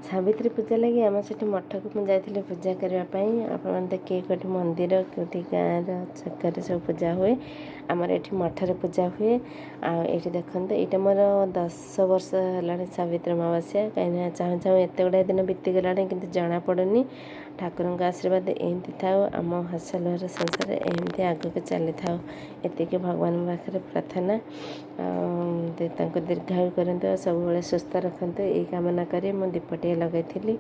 ସାବିତ୍ରୀ ପୂଜା ଲାଗି ଆମ ସେଠି ମଠକୁ ମୁଁ ଯାଇଥିଲି ପୂଜା କରିବା ପାଇଁ। ଆପଣମାନେ ତ କିଏ କେଉଁଠି ମନ୍ଦିର, କେଉଁଠି ଗାଁର ଛକରେ ସବୁ ପୂଜା ହୁଏ। ଆମର ଏଠି ମଠରେ ପୂଜା ହୁଏ। ଆଉ ଏଇଠି ଦେଖନ୍ତୁ, ଏଇଟା ମୋର 10 ବର୍ଷ ହେଲାଣି ସାବିତ୍ରୀ ଅମାବାସ୍ୟା। କାହିଁକିନା ଚାହୁଁ ଚାହୁଁ ଏତେ ଗୁଡ଼ାଏ ଦିନ ବିତିଗଲାଣି, କିନ୍ତୁ ଜଣାପଡ଼ୁନି। ଠାକୁରଙ୍କ ଆଶୀର୍ବାଦ ଏମିତି ଥାଉ, ଆମ ହସ ଲୁହର ସଂସାର ଏମିତି ଆଗକୁ ଚାଲିଥାଉ, ଏତିକି ଭଗବାନଙ୍କ ପାଖରେ ପ୍ରାର୍ଥନା। ଆଉ ତାଙ୍କୁ ଦୀର୍ଘାୟୁ କରନ୍ତୁ ଆଉ ସବୁବେଳେ ସୁସ୍ଥ ରଖନ୍ତୁ, ଏଇ କାମନା କରି ମୁଁ ଦୀପଟିଏ ଲଗାଇଥିଲି।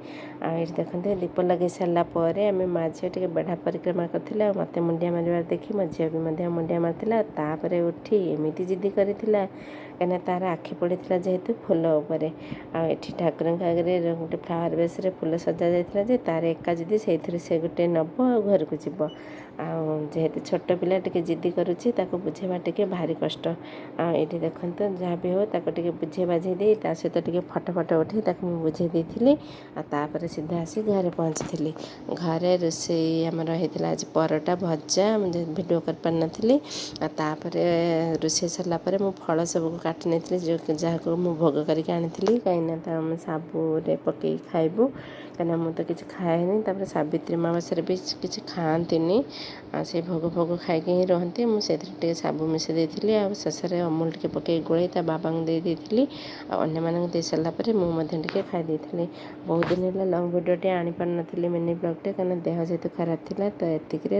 ଆଉ ଏଇଠି ଦେଖନ୍ତୁ, ଦୀପ ଲଗାଇ ସାରିଲା ପରେ ଆମେ ମା ଝିଅ ଟିକେ ବେଢ଼ା ପରିକ୍ରମା କରିଥିଲେ। ଆଉ ମୋତେ ମୁଣ୍ଡିଆ ମାରିବାର ଦେଖି ମୋ ଝିଅ ବି ମଧ୍ୟ ମୁଣ୍ଡିଆ ମାରିଥିଲା। ତାପରେ ଉଠି ଏମିତି ଜିଦି କରିଥିଲା, କାହିଁକିନା ତାର ଆଖି ପଡ଼ିଥିଲା ଯେହେତୁ ଫୁଲ ଉପରେ। ଆଉ ଏଠି ଠାକୁରଙ୍କ ଆଗରେ ଗୋଟେ ଫ୍ଲାୱାର ବେସ୍ରେ ଫୁଲ ସଜା ଯାଇଥିଲା ଯେ ତାର ଏକା ଜିଦି, ସେଇଥିରୁ ସେ ଗୋଟେ ନେବ ଆଉ ଘରକୁ ଯିବ। ଆଉ ଯେହେତୁ ଛୋଟ ପିଲା ଟିକେ ଜିଦି କରୁଛି, ତାକୁ ବୁଝେଇବା ଟିକେ ଭାରି କଷ୍ଟ। ଆଉ ଏଇଠି ଦେଖନ୍ତୁ, ଯାହା ବି ହଉ ତାକୁ ଟିକେ ବୁଝେଇ ବାଝେଇ ଦେଇ, ତା ସହିତ ଟିକେ ଫଟୋ ଫଟୋ ଉଠେଇ ତାକୁ ମୁଁ ବୁଝେଇ ଦେଇଥିଲି। ଆଉ ତାପରେ ସିଧା ଆସି ଘରେ ପହଞ୍ଚିଥିଲି। ଘରେ ରୋଷେଇ ଆମର ହେଇଥିଲା ଆଜି ପରଟା ଭଜା, ମୁଁ ଭିଡ଼ିଓ କରିପାରିନଥିଲି। ଆଉ ତାପରେ ରୋଷେଇ ସରିଲା ପରେ ମୁଁ ଫଳ ସବୁକୁ କାଟି ନେଇଥିଲି, ଯେଉଁ ଯାହାକୁ ମୁଁ ଭୋଗ କରିକି ଆଣିଥିଲି, କାହିଁକିନା ତା ଆମେ ସାବୁରେ ପକେଇକି ଖାଇବୁ, କାହିଁକିନା ମୁଁ ତ କିଛି ଖାଏନି। ତାପରେ ସାବିତ୍ରୀ ଅମାବାସ୍ୟାରେ ବି କିଛି ଖାଆନ୍ତିନି, ଆଉ ସେଇ ଭୋଗ ଫୋଗ ଖାଇକି ହିଁ ରୁହନ୍ତି। ମୁଁ ସେଇଥିରେ ଟିକେ ସାବୁ ମିଶାଇ ଦେଇଥିଲି, ଆଉ ଶେଷରେ ଅମୁଲ ଟିକେ ପକେଇ ଗୋଳେଇ ତା ବାବାଙ୍କୁ ଦେଇ ଦେଇଥିଲି। ଆଉ ଅନ୍ୟମାନଙ୍କୁ ଦେଇ ସାରିଲା ପରେ ମୁଁ ମଧ୍ୟ ଟିକେ ଖାଇ ଦେଇଥିଲି। ବହୁତ ଦିନ ହେଲା ଲଙ୍ଗ୍ ଭିଡ଼ିଓଟି ଆଣିପାରିନଥିଲି, ମିନି ବ୍ଲଗ୍ଟେ, କାହିଁକିନା ଦେହ ଯେହେତୁ ଖରାପ ଥିଲା। ତ ଏତିକିରେ